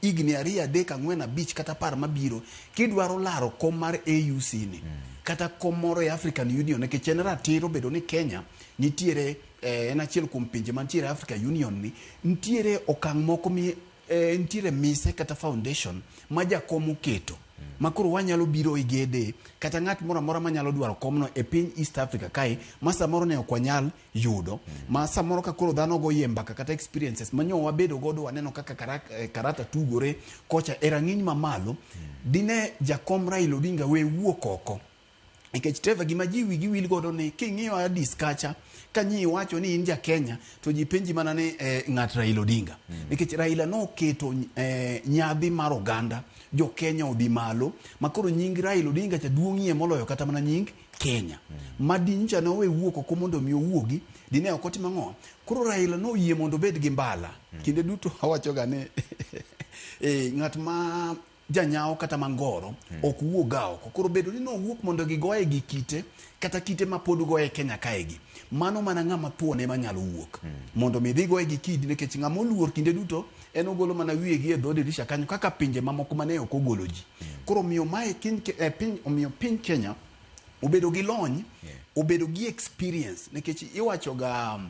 Higni 2, 3, 4, 5 kata 10 mabiro, kidwaro laro kom mar AUC ni, kata kom moro e African Union, nikech en ratiro bedo ni Kenya nitiere, en achiel kuom pinje mantiere e Africa Union ni, nitiere okang' moko mi nitiere mise kata foundation ma jakom oketo ma koro wanyalo biro igede kata ng'at moro amora manyalo dwaro komno e piny East Africa kae ma samoro ne ok wanyal yudo, ma samoro ka koro dhano goyie mbaka kata experiences manyo wabedo godo, waneno kaka karata tugore kocha e rang'iny mamalo. Dine jakom Raila Odinga we wuok oko, nikech Trevor, gima ji wigi wil godo ni king'iyo Addis kacha ka nyi iwacho ni in ja Kenya to ji penji mana ni ng'at Raila Odinga, nikech Raila noketo nyadhi mar oganda jo Kenya odhi malo ma koro nying Raila Odinga cha duong'ie moloyo kata mana nying Kenya. Ma dincha ne owe wuok oko mondo mi owuogi, dine ok otimo ang'o? Koro Raila noyie mondo obed gi mbala. Kinde duto awachoga ni ng'at ma janyawo kata mangoro ok wuog ga oko. Koro bedo ni nowuok mondo gigoye gi kite kata kite ma pod goye Kenya kaegi, mano mana ng'ama thuon ema nyalo wuok mondo mi dhi goye gi kidi, nikech ng'ama oluor kinde duto en ogolo mana wiye gi e dho dirisha kanyo kaka pinje mamoko mane ok ogolo ji. Koro omiyo mae piny, omiyo piny Kenya obedo gi lony, obedo gi experience, nikech iwacho ga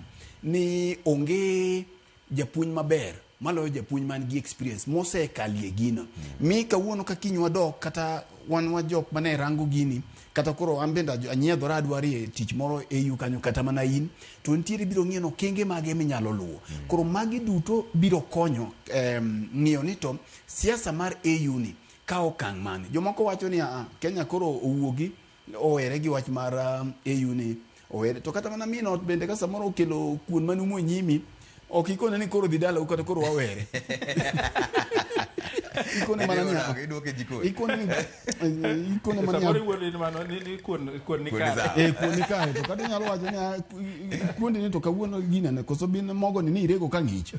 ni onge japuonj maber maloyo japuonj man gi experience mosekalie gino. Mi kawuono ka kiny wadok kata wan wa jok mane rango gini, kata koro an bende anyiedhora adwarie tich moro AU kanyo, kata mana in to nitiere biro ng'iyo ni okenge mage minyalo luwo. Koro magi duto biro konyo ng'iyo ni to siasa mar AU ni kawo okang' mane. Jomoko wacho ni Kenya koro owuogi owere gi wach mar AU ni owere, to kata mana min ot bende ka samoro okelo kuon manumu e nyimi, ok ikone ni koro dhi dalau kata koro wawere. Ikone mana ni Idwoke jikon. Ikone mana Samoro ni iwuondo ni mano ni kuon ni Kuon ni kare. sawa. Kuon ni kare, to kata inyalo wacho ni kuondi ni to kawuono ginene koso bin mogo ni irego ka ng'ich.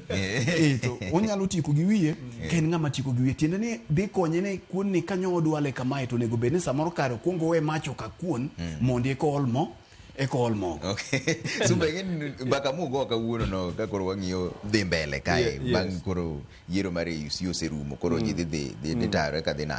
To onyalo tieko gi wiye ka en ng'ama tieko gi wiye, tiende ni dhi konye ni kuon ni kanyo odwale kamae, to onego bed ni samoro kare okwongo owe mach oka kuon mondo eka ool mo, eka ool mogo. Okay. Sumba, ing'e ni mbaka mugo kawuono no ka koro wang'iyo dhi mbele kae, bang' koro yiero mar AUC oserumo, koro ji dhi tayore ka dhi nade.